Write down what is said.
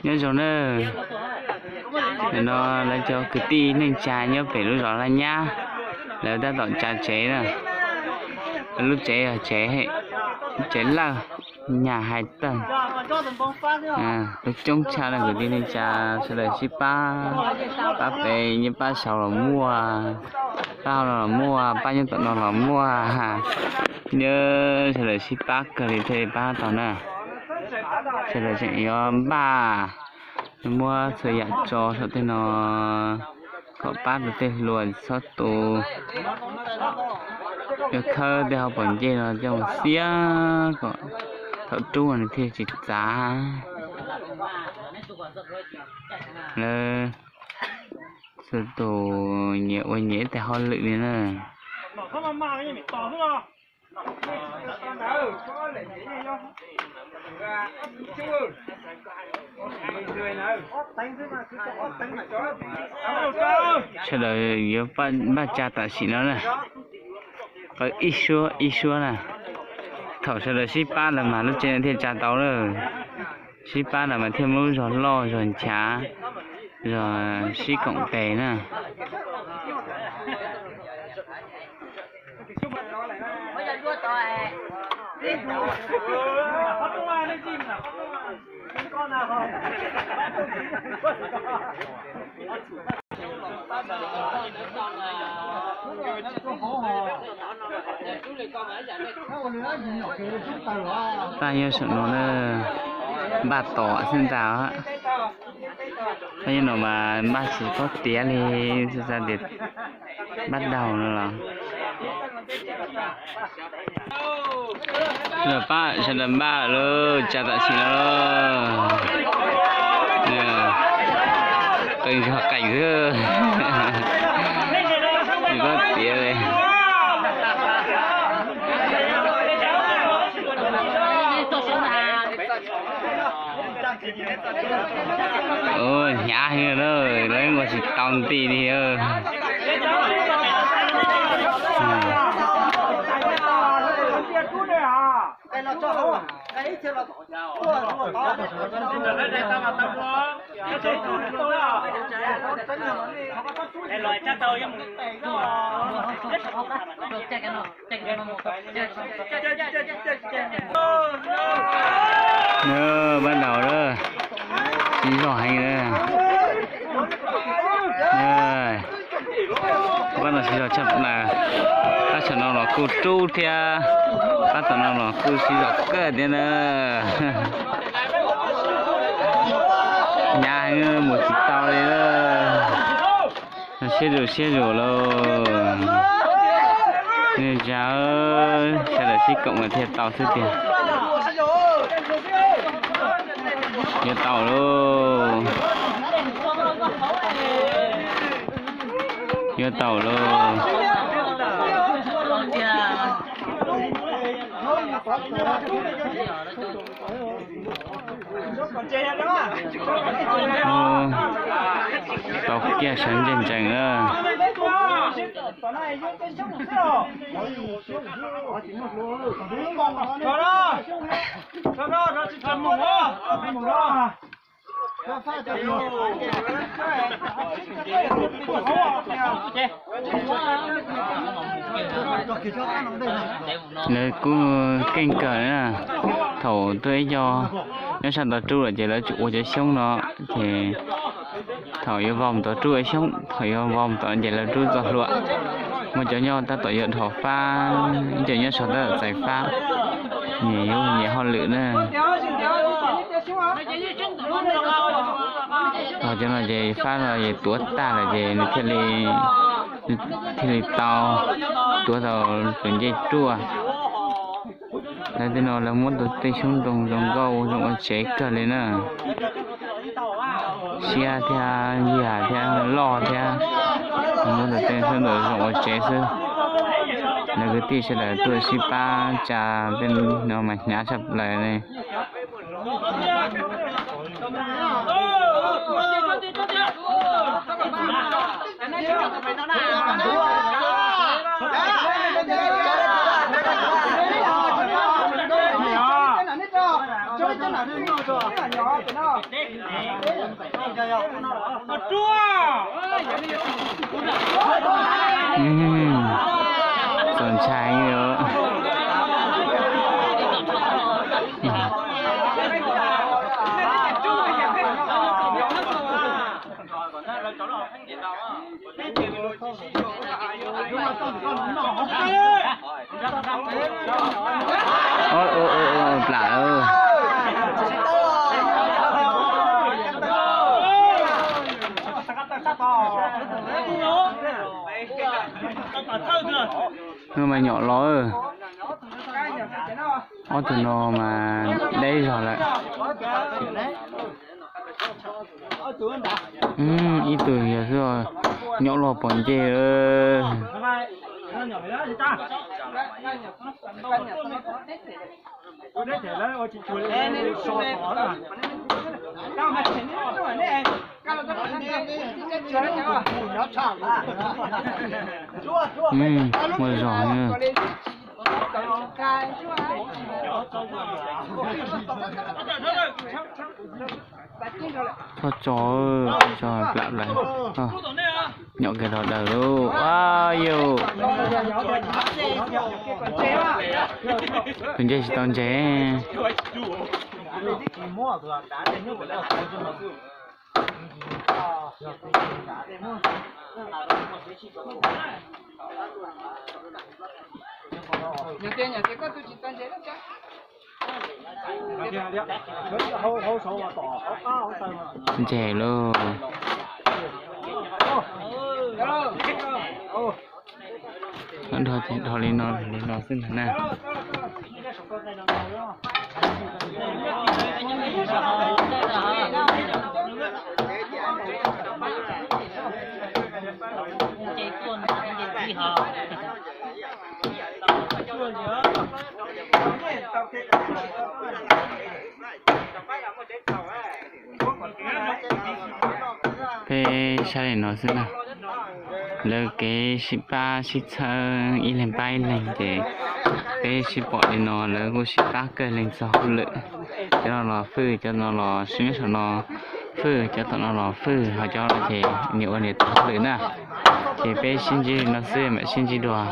Nyob zoo na, nim no lawv cov kwv tij neej tsa nyob pem lub zos Laj Nyab, lawv tab tom tsa tsev na. Lub tsev, tsev, tsev lawj, nyaj hais tawg, lub coob tshaj na. Kwv tij neej tsa sawv daws sib pab, pab pem nyob pab saud los muaj, pab hauv no los muaj, pab nyob tom no los muaj, nyob sawv daws sib pab kawg li thiaj li pab tau na. Sawv daws tseem yuav npaj, muab txhua yam tso saum tej no kom pab rau tej hluas txhob tu, yuav khawb tej hauv paus ncej no coj mus xiab kom thaum rub nws thiaj tsis txav. Lawv txhua tus nyias ua nyias ib teg hauj lwm li na. Sawv daws yuav npaj tsa tam sim no na, ib suab ib suab na. Thaum sawv daws sib pab lawm mas lub tsev no thiaj tsa tau lawm. Sib pab lawm mas thiaj muaj lub zog loj zog nchav, zog sib koom tes na. Pab nyob saum no na, npaj tom xwb ntag. Pab nyob no mas npaj tsis paub tiav li, xyov xav tias npaj daug no los. Pab sawv daws npaj lawm, tsa tam sim no. Qee zog qees xwb, tsis paub tiav li. Hnyav heev na, lawv ua tsis tau nti li. Pab daug lawm, siv zog heev lawm. Pab no siv zog tshaj plaws, pab saum no los kuj rub thiab, pab tom no los kuj siv zog kawg thiab na. Hnyav heev mus tsis tau li. Siab zus siab zus lauj. Neej tsa, sawv daws sib koom mas thiaj tau xwb tiag. Yuav tau lauj. Yuav tau lauj. Tau kiag sawv ntseg ntsees na. Lawv kuj keej kawg na, thaum tuaj ib co nyob sab tod rub lawm ces lawv tsuas ua cov xyoob no, ces thaum yuav vau mus tod rub xyoob, thaum yuav vau mus tod ces lawv rub txoj hlua. Muaj cov nyob tab tom yuav dhos fab, ib co nyob saum tab tom txais fab, nyias yuav nyias hauj lwm na. Thaum cov no ces fab no ces tuav tag lawm ces nws thiaj li, thiaj li tau, tuav tau tus ncej ruaj. Lawv tej no lawv muab tau tej xyoob ntoo zoo nkauj zoo ua tsev kawg li na. Siab thiab yam thiab loj thiab, muab tau tej xyoob ntoo zoo ua tsev xwb. Lawv kwv tij sawv daws tuaj sib pab tsa tej no mas hnyav tshaj plaws li. Txaus ntshai os. Plam. Hnub mas nyom los. Ob tug no mas deb zog lawm. Ib tug yog xwb, nyom los pom nce. Muaj zog. Txhob tso, tso plam lawm. Nyom kiag rau daws lauj. Au yau. Tus ntseg tsis tau ntseg. Ntseg lauj. Dhau li no, li no xwb ntag na. Peb saib li no xwb na. Lawv kev sib pab sib txhawb ib leeg pab ib leeg ces peb sib pom li no lawv kuj sib pab kawg leej txog hauj lwm. Cov no los fwj, cov no los sib nyob saum no fwj, cov tom no los fwj, ho cov no ces nyias ua nyias tus hauj lwm na. Ces peb sib ntsib li no xwb mam sib ntsib dua.